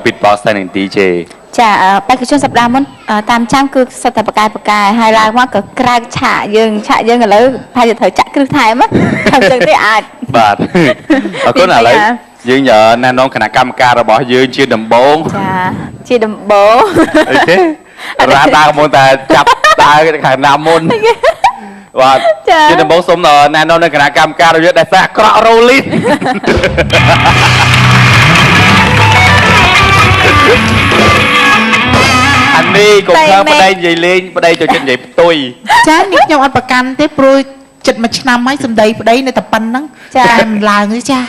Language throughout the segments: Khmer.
beatbox និង DJ ចាបេក្ខជនសប្តាហ៍មុនតាមចាំគឺសិតតែបកកែបកែហើយឡើងមកក៏ក្រើកឆាកយើងឆាកយើងឥឡូវប្រហែលជាត្រូវចាក់គ្រឹះថែមណាចឹងទេអាច បាទអរគុណឥឡូវយើងណែនាំគណៈកម្មការរបស់យើងជាដំបូង ចាជាដំបូង អីទេរ៉ាដើរមុនតែចាប់ដើរខាងណាមុនបាទជាដំបូងសូមណែនាំនៅគណៈកម្មការរបស់យើងដែលសាក្រក់រ៉ូលីនអានេះកុំធ្វើប្តីនិយាយលេងប្តីចូលចិត្តនិយាយផ្ទុយ ចានេះខ្ញុំអត់ប្រកាន់ទេព្រោះចិត្តមួយឆ្នាំហើយសំដីប្តីនៅតែប៉ុណ្្នឹងតែមិនឡើងទេចា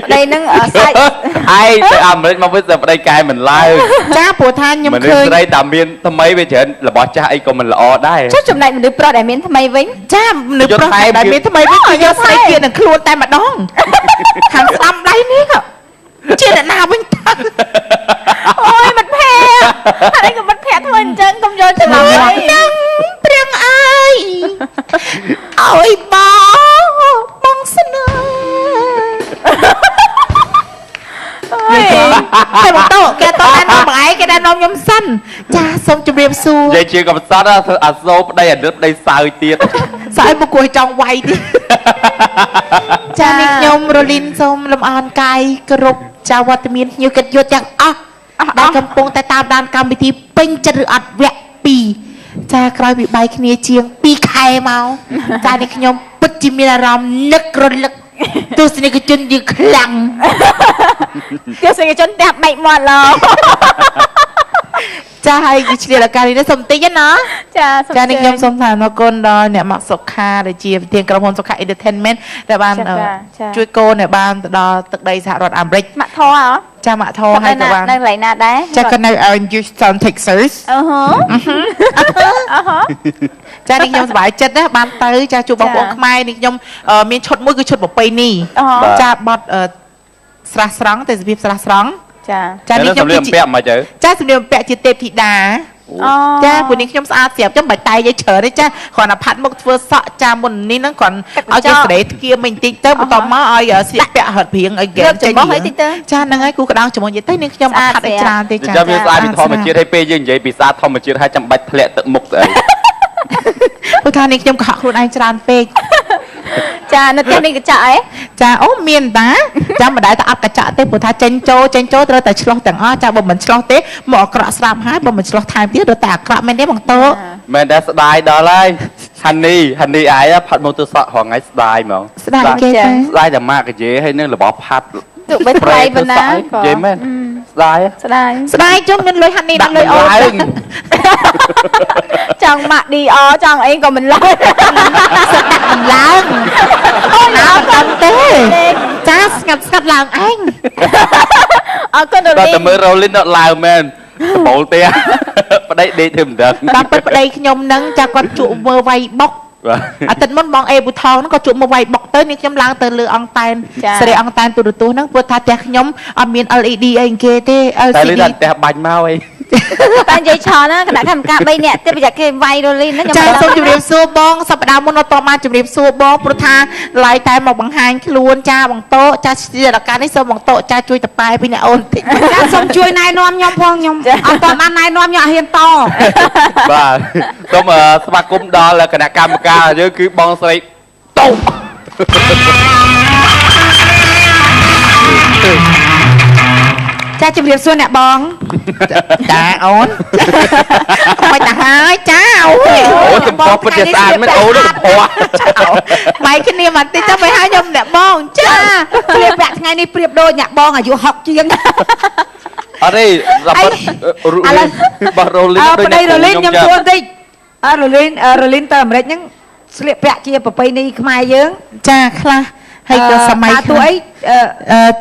ប្តីនឹងសាច់ ឯងទៅអាមេរិកមកវិញតែប្តីកែមិនឡើង ចាព្រោះថាខ្ញុំឃើញ ស្រីតែមានថ្មីវាច្រើនរបស់ចាស់អីក៏មិនល្អដែរ ចុះចំណែកមនុស្សប្រុសដែលមានថ្មីវិញ ចាមនុស្សប្រុសដែលមានថ្មីវិញគឺយកស្រីគៀនឹងខ្លួនតែម្ដងខាងស្ដាំដៃនេះក៏ជាអ្នកណាវិញទៅ អូយមិត្តភក្តិអីក៏មិត្តភក្តិធ្វើអញ្ចឹងកុំយកច្រឡំ នឹងព្រៀងអើយឲ្យបងបងស្នេហ៍តែបងតោគេតណែនាំបងឯងគេណែនាំខ្ញុំសិនចាសូមជម្រាបសួរ និយាយជាកំសត់អាសូប្តីអាលឹកប្តីសើចទៀត សើចមកគួរចង់វាយទៀតចានេះខ្ញុំរលីនសូមលំអរកាយគ្រប់ចាវត្តមានភ្ញៀវកិត្តិយសទាំងអស់ដែលកំពុងតែតាមដានកម្មវិធីពេញចិត្តឬអត់វគ្គ2ចាក្រោយពីបែកគ្នាជាង2ខែមកចានេះខ្ញុំពិតជាមានអារម្មណ៍នឹករលឹកទស្សនិកជនយើងខ្លាំង ទស្សនិកជនផ្ទះបែកមាត់ឡង ចាហើយឆ្លៀតឱកាសនេះសូមតិចណា ចា ចានេះខ្ញុំសូមថ្លែងអំណរគុណដល់អ្នកម៉ាក់សុខាដែលជាប្រធានក្រុមហ៊ុនសុខា Entertainment ដែលបានជួយកូនឲ្យបានទៅដល់ទឹកដីសហរដ្ឋអាមេរិក ម៉ាក់ធរហ៎ ចាម៉ាក់ធរហើយក៏បាន នៅកន្លែងណាដែរ ចាក៏នៅ Houston Texas អឺហឺអឺហឺ ចានេះខ្ញុំសប្បាយចិត្តណាបានទៅចាជួបបងប្អូនខ្មែរនេះខ្ញុំមានឈុតមួយគឺឈុតប្រពៃណីចាបត់ស្រះស្រង់ទេសភាពស្រះស្រង់ ចា ចានេះខ្ញុំ សម្លៀកបំពាក់មកទៅ ចាសម្លៀកបំពាក់ជាទេពធីតាចាពួកនេះខ្ញុំស្អាតស្រាប់ចឹងបាច់តែយច្រើនទេចាគ្រាន់តែផាត់មុខធ្វើសក់ចាមុននេះហ្នឹងគ្រាន់ឲ្យគេស្រេធ្គាមិនតិចទៅបន្ទាប់មកឲ្យស្លៀកពាក់ហត់ព្រៀងឲ្យហ្គេមចេញចាហ្នឹងហើយគូក្តៅជាមួយនិយាយទៅនេះខ្ញុំអត់ផាត់ឲ្យច្រើនទេចា ចាំវាស្អាតពីធម្មជាតិហើយពេលយើងនិយាយពីស្អាតធម្មជាតិហើយចាំបាច់ធ្លាក់ទឹកមុខស្អី ព្រោះថានេះខ្ញុំកុហកខ្លួនឯងច្រើនពេក ចានៅផ្ទះមានកញ្ចក់អី ចាអូមានតាចាំមិនដែលតែអត់កញ្ចក់ទេព្រោះថាចេញចូលចេញចូលត្រូវតែឆ្លោះទាំងអស់ចាបើមិនឆ្លោះទេមកអាក្រក់ស្រាប់ហើយបើមិនឆ្លោះថែមទៀតរត់តែអាក្រក់មែនទេបងតោ មែនតែស្ដាយដល់ហើយហានីហានីឯងផាត់មកទូសក់រងថ្ងៃស្ដាយហ្មង ស្ដាយគេទេ ស្ដាយតែម៉ាក់កាយហើយនឹងរបស់ផាត់ ទោះបីថ្លៃប៉ុណ្ណា និយាយមែនស្ដាយ ស្ដាយ ស្ដាយជុំមានលុយហានីដល់លុយអូន ចង់ម៉ាក់ DR ចង់អីក៏មិនឡើង ស្ដាក់មិនឡើងអូនអត់ដឹងទេចាស្ងាត់ស្ងាត់ឡើងឯង អរគុណរ៉ូលីន តែមើលរ៉ូលីនដល់ឡើងមែនដបូលទេប្តីដេកធ្វើមិនដឹង តាមពិតប្តីខ្ញុំនឹងចាគាត់ជក់មើលវាយបុកអាទិត្យមុនបងអេប៊ូថងហ្នឹងក៏ជក់មកវាយបុកទៅនេះខ្ញុំឡើងទៅលើអង្តែនសេរីអង្តែនទូរទស្សន៍ហ្នឹងព្រោះថាផ្ទះខ្ញុំអត់មាន LED អីគេទេ LCD តែលឺថាផ្ទះបាញ់មកអី តែនិយាយឆណាគណៈកម្មការ3នាក់ទៀតប្រយ័ត្នគេវាយរ៉ូលីនណាខ្ញុំ ចាសូមជម្រាបសួរបងសប្តាហ៍មុនអត់តបានជម្រាបសួរបងព្រោះថាឡាយតែមកបង្ហាញខ្លួនចាបងតោចាជាឱកាសនេះសូមបងតោចាជួយតប៉ែពីអ្នកអូនតិច ចាសូមជួយណែនាំខ្ញុំផងខ្ញុំអត់តបានណែនាំខ្ញុំអត់ហ៊ានត បាទសូមស្វាគមន៍ដល់គណៈកម្មការយើងគឺបងស្រីតោ ចាជម្រាបសួរអ្នកបង ចាអូនមិនទៅហើយចាអូយ អូសម្ផស្សពិតជាស្អាតមែនអូនសម្ផស្ស បែកគ្នាមកតិចទៅឲ្យខ្ញុំអ្នកបងចា ស្លៀកពាក់ថ្ងៃនេះប្រៀបដូចអ្នកបងអាយុ60ជាង អត់ទេសម្បត្តិបោះរ៉ូលីន ប្តីរ៉ូលីនខ្ញុំសួរបន្តិចអរ៉ូលីនរ៉ូលីនទៅអាមេរិកហ្នឹងស្លៀកពាក់ជាប្រពៃណីខ្មែរយើង ចាខ្លះហើយក៏សម័យ តួអី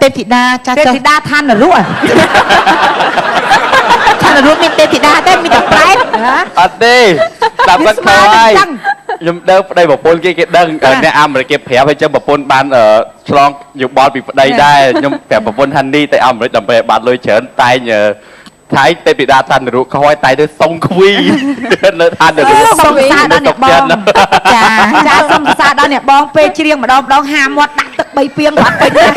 ទេពធីតាចា ទេពធីតាឋាននរក ឋាននរកមានទេពធីតាទេមានតែប្រែត អត់ទេតាមគាត់ខហើយខ្ញុំដឹងប្តីប្រពន្ធគេគេដឹងអ្នកអាមេរិកគេប្រាប់ហើយចឹងប្រពន្ធបានឆ្លងយោបល់ពីប្តីដែរខ្ញុំប្រាប់ប្រពន្ធហានីទៅអាមេរិកដើម្បីឲ្យបានលុយច្រើនតែង ថៃទេពធីតាឋាននរកខឲ្យតែទៅសុងខ្វីនៅឋាននរក សុំសរសើរដល់អ្នកបង ចា ចាសុំសរសើរដល់អ្នកបងពេលច្រៀងម្ដងម្ដងហាមាត់ដាក់ទឹក3ពាងបាត់ពេញណា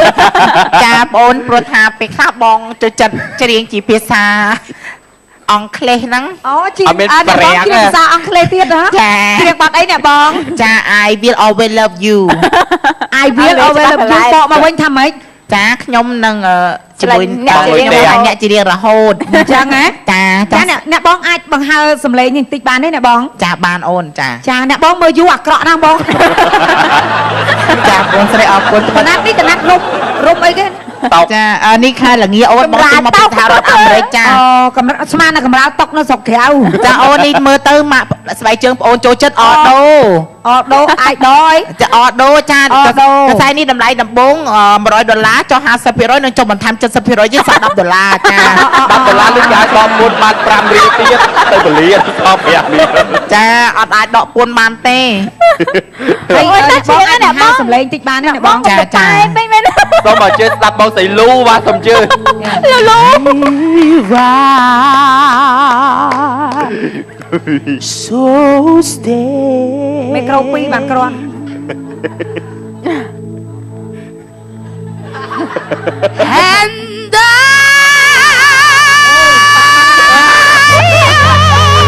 ចាបងអូនព្រោះថាពេលខ្លះបងចូលចិត្តច្រៀងជាភាសាអង់គ្លេសហ្នឹង អូជាងអ្នកបងច្រៀងភាសាអង់គ្លេសទៀតហ៎ ចា ច្រៀងបាត់អីអ្នកបង ចា I will always love you I will always love you បកមកវិញថាម៉េច ចាខ្ញុំនឹងជាមួយអ្នកច្រៀងរហូត អញ្ចឹងហ៎ ចា ចាអ្នកបងអាចបង្ហើសំឡេងនេះបន្តិចបានទេអ្នកបង ចាបានអូនចា ចាអ្នកបងមើលយូរអាក្រក់ណាស់បង ចាបងស្រីអរគុណ កណាត់នេះកណាត់រុំរុំអីគេ តោក ចានេះខែលងាអូនបងមកពីសហរដ្ឋអាមេរិកចា អូកម្រាលស្មានតែកម្រាលតុកនៅស្រុកក្រៅ ចាអូននេះមើលទៅម៉ាក់ស្បែកជើងប្អូនចូលចិត្តអូដូ អូដូអាយដយ ចាអូដូចាខ្សែនេះតម្លៃដំបូង100ដុល្លារចុះ50%និងចុះបន្ថែម70%យើងសល់10ដុល្លារចា 10ដុល្លារលុយគេឲ្យដកពន្ធបាន5រៀលទៀតទៅពលាសល់5រៀល ចាអត់អាចដកពន្ធបានទេ ហើយបងអាចបង្ហើសំឡេងតិចបានទេអ្នកបង ចាចា ពេញមែន សូមអញ្ជើញស្ដាប់បងស្រីលូបាទសូមអញ្ជើញ លូលូ So stay មីក្រូ2បានគ្រាន់ And I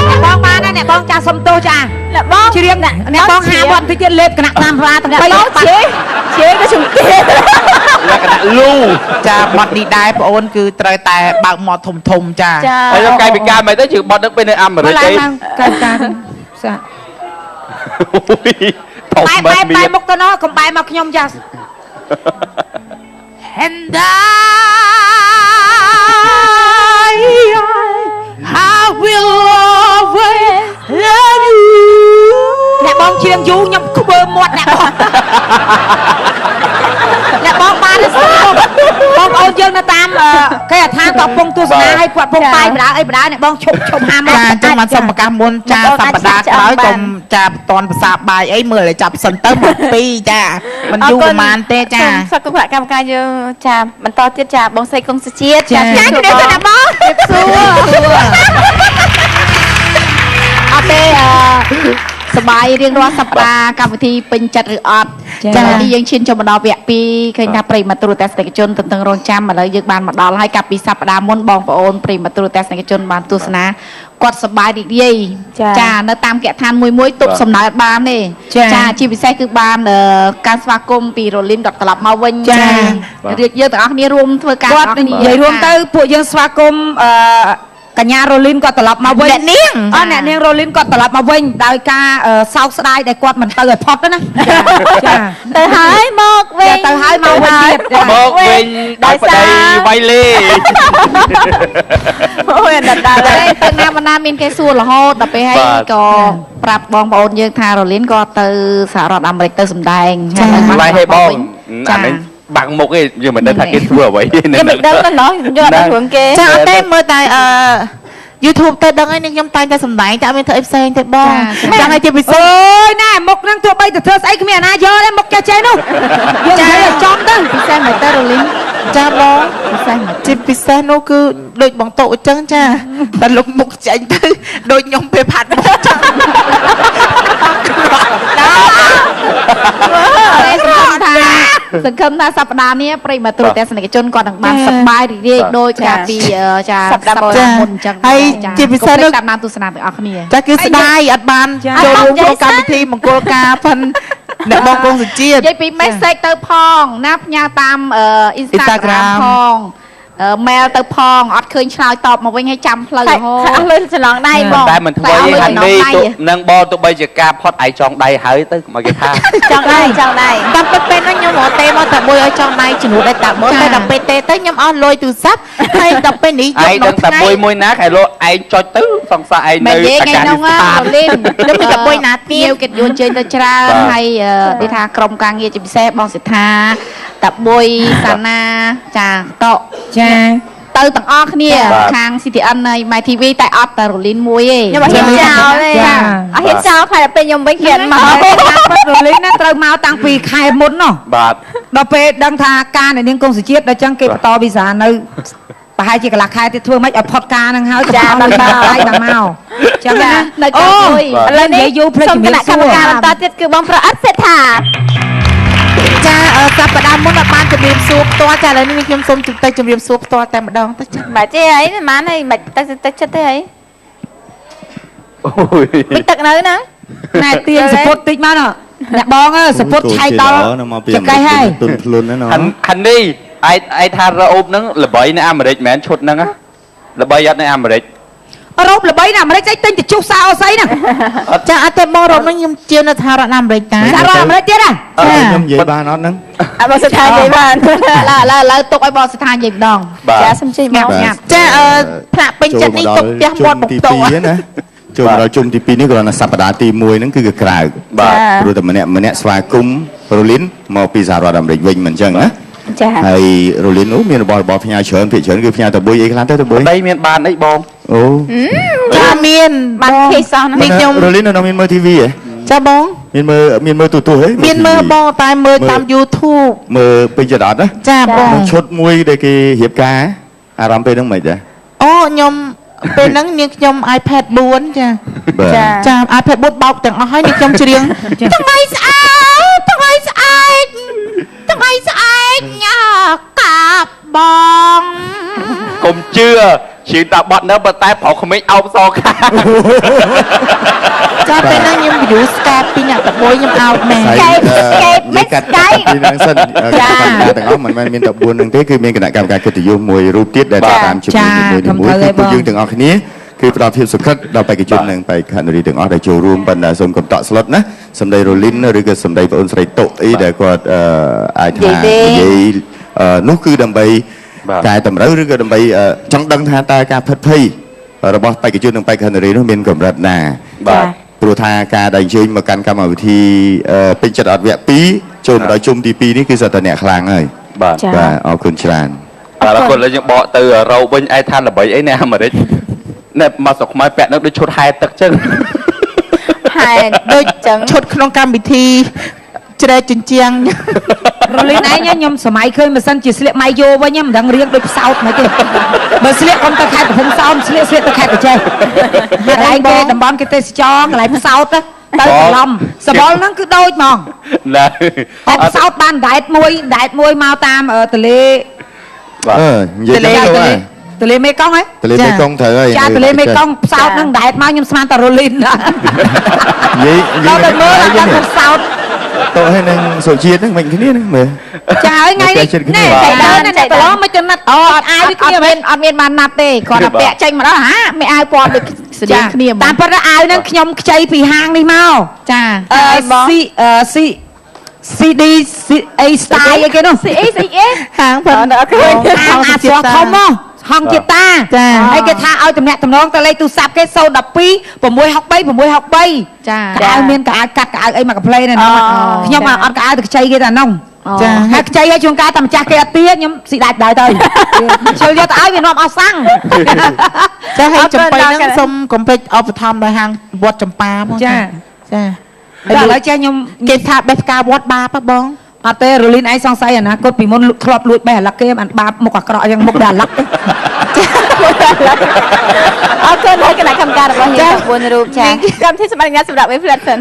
អ្នកបងបានណាអ្នកបងចាសុំទោសចា អ្នកបង ច្រៀងអ្នកបងហាមាត់តិចទៀតលេបគណៈតាមផ្លាទាំង អ្នក បី បងជ្រៀងជ្រៀងក៏ជំទាវ លក្ខណៈលូ ចាបត់នេះដែរបងអូនគឺត្រូវតែបើកមាត់ធំធំចា ចា ហើយខ្ញុំកាយវិការមិនទៅជឿបត់នឹកពេលនៅអាមេរិក ឡើង ទេ ឡើងកាយកាសា ធំ បែ មែន បែបែ មាន មុខទៅណោះកុំបែមកខ្ញុំចា And I will always love you អ្នកបងច្រៀងយូរខ្ញុំខ្វើមាត់អ្នកបងអ្នកបងបានទេបងប្អូនយើងនៅតាមគេអដ្ឋានក៏ពងទស្សនាឲ្យគាត់ពងបាយបដាអីបដាអ្នកបងឈប់ឈប់ហាមាត់ ចាអញ្ចឹងបានសុំប្រកាសមុនចាសប្តាហ៍ក្រោយកុំចាបន្ទាន់ភាសាបាយអីមើលឲ្យចាប់សិនទៅមកពីរចាមិនយូរប្រហែលទេចា សូមស្វាគមន៍គណៈកម្មការយើងចាបន្តទៀតចាបងស្រីគង់សុជាតិចា ចា ជំរាបសួរអ្នកបង សួរអត់ទេអឺសប្បាយរៀងរាល់សប្តាហ៍កម្មវិធីពេញចិត្តឬអត់ចានេះយើងឈានចូលមកដល់វគ្គ2ឃើញថាប្រិយមិត្តទូរទស្សនិកជនទន្ទឹងរង់ចាំឥឡូវយើងបានមកដល់ហើយកាលពីសប្តាហ៍មុនបងប្អូនប្រិយមិត្តទូរទស្សនិកជនបានទស្សនាគាត់សប្បាយរីករាយចានៅតាមគេឋានមួយមួយទប់សំណើបានទេចាជាពិសេសគឺបានការស្វាគមន៍ពីរ៉ូលីនគាត់ត្រឡប់មកវិញចារៀបយើងទាំងអស់គ្នារួមធ្វើការ គាត់និយាយរួមទៅពួកយើងស្វាគមន៍អឺកញ្ញារ៉ូលីនគាត់ត្រឡប់មកវិញ អ្នកនាង អអ្នកនាងរ៉ូលីនគាត់ត្រឡប់មកវិញដោយការសោកស្ដាយដែលគាត់មិនទៅឲ្យផុតណាចា ទៅហើយមកវិញ ទៅហើយមកវិញទៀត មកវិញដោយប្តីវៃលី អូយអត់ដល់ តែទៅណាបណ្ណាមានគេសួររហូតដល់ពេលហើយក៏ប្រាប់បងប្អូនយើងថារ៉ូលីនក៏ទៅសហរដ្ឋអាមេរិកទៅសម្ដែង ឡៃហេបងអានេះបាំងមុខឯងយើងមិនដឹងថាគេធ្វើអ្វី គេមិនដឹងទៅណោះយកអត់ដឹងរឿងគេ ចាអត់ទេមើលតែអឺ YouTube ទៅដឹងហើយនឹងខ្ញុំតែងតែសម្ដែងតែអត់មានធ្វើអីផ្សេងទេបងចឹងហើយជាពិសេស អើយណែមុខហ្នឹងទោះបីទៅធ្វើស្អីគ្មានអាណាយកទេមុខចេះចេះនោះយើងនិយាយឲ្យចំទៅ ពិសេសមកទៅរ៉ូលីន ចាបង ពិសេសមក ជាពិសេសនោះគឺដូចបងតោអញ្ចឹងចាតែលុកមុខចេញទៅដូចខ្ញុំពេលផាត់មុខចឹង តែសង្ឃឹមថាសង្ឃឹមថាសប្តាហ៍នេះប្រិយមិត្តទូរទស្សនិកជនគាត់នឹងបានសប្បាយរីករាយដោយកាលពីចាសប្តាហ៍មុនអញ្ចឹង ហើយជាពិសេសនោះ តាមដានទស្សនាទាំងអស់គ្នា ចាគឺស្ដាយអត់បានចូលរួមក្នុងកម្មវិធីមង្គលការផិនអ្នកបងគង់សុជាតិ និយាយពី message ទៅផងណាផ្ញើតាម Instagram ផង mail ទៅផងអត់ឃើញឆ្លើយតបមកវិញឲ្យចាំផ្លូវរហូត អស់លុយច្រឡងដៃបង តែមិនធ្វើអីហាន់នេះនឹងបងទោះបីជាការផុតឯងចងដៃហើយទៅកុំឲ្យគេថា ចង់ដៃចង់ដៃ តាមពិតពេលហ្នឹងខ្ញុំរត់ទេមកតែមួយឲ្យចង់ដៃជំនួសដែរតាមួយតែដល់ពេលទេទៅខ្ញុំអស់លុយទូរស័ព្ទហើយដល់ពេលនេះ ឯងដឹងតែមួយមួយណាខែលោកឯងចុចទៅសង្សារឯងនៅ មែនទេថ្ងៃ អាកា នោះ និស្ថាន រ៉ូលីន ខ្ញុំមានតែមួយណាទៀត ភ្ញៀវកិត្តិយសជើញទៅច្រើនហើយនិយាយថាក្រុមការងារជាពិសេសបងសិដ្ឋាតាបុយសាណាចាតក ចា ទៅទាំងអស់គ្នាខាង CTN ហើយ My TV តែអត់តែរ៉ូលីនមួយទេ ខ្ញុំអត់ហ៊ានចោលទេអត់ហ៊ានចោលខ្លាចតែពេលខ្ញុំវិញគេអត់មក តាមពិតរ៉ូលីនណាត្រូវមកតាំងពីខែមុនណោះ បាទ ដល់ពេលដឹងថាការអ្នកនាងគង់សុជាតិដល់ចឹងគេបន្តវីសានៅ ប្រហែលជាកន្លះខែទៀតធ្វើម៉េចឲ្យផុតការហ្នឹងហើយចាបានបាយបានមកចឹងណា នៅកាមួយ ឥឡូវនេះយូរភ្លេច សូមគណៈកម្មការបន្តទៀតគឺបងប្រអិតសេដ្ឋា ចាសប្តាហ៍មុនបានជំរាបសួរផ្ទាល់ចាឥឡូវនេះខ្ញុំសូមទៅជំរាបសួរផ្ទាល់តែម្ដងទៅចា បាទចេះអីមិនអីមិនទៅទឹកចិត្តទេអី អូយ មិនទឹកនៅហ្នឹង ណែទៀងសពុតតិចមកអ្នកបងសពុតឆៃដល់ចកេះហើយ ទុនភ្លុនហ្នឹង ហាន់នេះឯថារ៉ូបហ្នឹងល្បីនៅអាមេរិកមែនឈុតហ្នឹងល្បីអត់នៅអាមេរិករ ៉ូបល្បីនៅអាមេរិកស្អីទិញទៅជុះសាអូស្អីហ្នឹង ចាអត់ទេបងរ៉ូបហ្នឹងខ្ញុំជានៅសហរដ្ឋអាមេរិកតា សហរដ្ឋអាមេរិកទៀតហ៎ ខ្ញុំនិយាយបានអត់ហ្នឹង អត់បងស្ថាននិយាយបាន ឥឡូវទុកឲ្យបងស្ថាននិយាយម្ដង ចាសុំជិះមក ចាថ្នាក់ពេញចិត្តនេះទុកផ្ទះមាត់បុកតោ ណាចូលមកដល់ជុំទី2នេះគ្រាន់តែសប្តាហ៍ទី1ហ្នឹងគឺក្រៅ បាទ ព្រោះតែម្នាក់ស្វាគមន៍រ៉ូលីនមកពីសហរដ្ឋអាមេរិកវិញមិនអញ្ចឹងណា ចា ហើយរ៉ូលីននោះមានរបស់របរផ្ញើច្រើនភាគច្រើនគឺផ្ញើតបុយអីខ្លះទៅតបុយ ដីមានបានអីបង អូ ចាមាន បានខេសោះហ្នឹង នេះខ្ញុំ រ៉ូលីននៅមានមើល TV ហ៎ ចាបង មានមើលទូទស្សន៍ហ៎ មានមើលបងតែមើលតាម YouTube មើលពេញចិត្តអត់ណា ចាបង ឈុតមួយដែលគេរៀបការអារម្មណ៍ពេលហ្នឹងមិនដែរ អូខ្ញុំពេលហ្នឹងនាងខ្ញុំ iPad 4ចាចា iPad 4បោកទាំងអស់ហើយនាងខ្ញុំច្រៀងថ្ងៃស្អែកថ្ងៃស្អែកថ្ងៃស្អែកញ៉ាកាបបង កុំជឿជឿតាបត់នៅប៉ុន្តែប្រុសក្មេងអោបសខាង ចាពេលហ្នឹងខ្ញុំ view Skype ពីអ្នកតបុយខ្ញុំអោបមែន Skype មិន កាត់ Skype ពីហ្នឹងសិន ចា ទាំងអស់មិនមែនមានតែ4ហ្នឹងទេគឺមានគណៈកម្មការកិត្តិយសមួយរូបទៀតដែលតាមជាមួយមួយគឺពួកយើងទាំងអស់គ្នាគឺផ្ដល់ភាពសុខិតដល់បេក្ខជននិងបេក្ខនារីទាំងអស់ដែលចូលរួមប៉ុន្តែសូមកុំតក់ស្លុតណាសម្ដីរ៉ូលីនឬក៏សម្ដីប្អូនស្រីតុអីដែលគាត់អាចថានិយាយនោះគឺដើម្បីកែតម្រូវឬក៏ដើម្បីចង់ដឹងថាតើការផិតភ័យរបស់បេក្ខជននិងបេក្ខនារីនោះមានកម្រិតណា បាទ ព្រោះថាការដែលអញ្ជើញមកកាន់កម្មវិធីពេញចិត្តអត់វគ្គ2ចូលមកដល់ជុំទី2នេះគឺសុទ្ធតែអ្នកខ្លាំងហើយ បាទ បាទអរគុណច្រើន បាទអរគុណឥឡូវយើងបកទៅរ៉ូបវិញឯថាល្បីអីនៅអាមេរិកណែមកស្រុកខ្មែរពាក់នឹងដូចឈុតហែទឹកចឹង ហែ ដូច ចឹង ឈុតក្នុងកម្មវិធីជ្រែកជញ្ជាំង រលីនឯងខ្ញុំសម័យឃើញម៉ាស៊ីនជាស្លៀកម៉ៃយោវិញមិនដឹងរៀងដូចផ្សោតមិនទេបើស្លៀកកុំទៅខេត្តកំពង់សោមស្លៀកទៅខេត្តក្រចេះកន្លែងគេតំបន់គេទេសចរកន្លែងផ្សោតទៅច្រឡំសបល់ហ្នឹងគឺដូចហ្មង ណា តែផ្សោតបានដែតមួយមកតាមទលេ បាទ និយាយទៅ ទលេមេកុងហ៎ ទលេមេកុងត្រូវហើយ ចាទលេមេកុងផ្សោតហ្នឹងដែតមកខ្ញុំស្មានតែរលីន និយាយ ដល់ទៅមើលដល់ទៅផ្សោត តោះហើយនឹងសុជាតិហ្នឹងមិនគ្នាហ្នឹងមើល ចាហើយថ្ងៃនេះណែចៃដើនណែប្រឡងមិនទៅណាត់ អូអត់អាវគ្នាមែនអត់មានបានណាត់ទេគាត់តែពាក់ចេញមកដល់ហាមានអាវពណ៌ដូចស្តៀងគ្នា តាមពិតអាវហ្នឹងខ្ញុំខ្ចីពីហាងនេះមក ចា អឺ C C CD C A style អីគេនោះ C A C A ហាងផិន អត់ឃើញ ហាងអាស្រស់ធំហ៎ហងជាតាហើយគេថាឲ្យតំណាក់តំណងទៅលេខទូរស័ព្ទគេ012 663 663 ចា កៅមានកៅកាត់កៅអីមកកាផ្លេនៅនោះខ្ញុំអត់កៅទៅខ្ចីគេតែនោះ ចា ហើយខ្ចីឲ្យជួនកាលតែម្ចាស់គេអត់ទៀតខ្ញុំស៊ីដាច់ដែរទៅជិលយកទៅឲ្យវានាំអស់សាំង ចាហើយចំបៃហ្នឹងសូមកុំភ្លេចឧបត្ថម្ភដល់ហាងវត្តចម្ប៉ាផង ចា ចា ឥឡូវចេះខ្ញុំ គេថាបេះផ្កាវត្តបាបហ៎បង អត់ទេរលីនឯងសង្ស័យអនាគតពីមុនធ្លាប់លួចបេះអាឡឹកគេបានបាបមុខអាក្រក់យ៉ាងមុខដល់អាឡឹក អរគុណហើយគណៈកម្មការរបស់យើងទាំង4រូបចាកម្មវិធីសម្រាប់ញ៉ាំសម្រាប់វិញផ្លែតសិន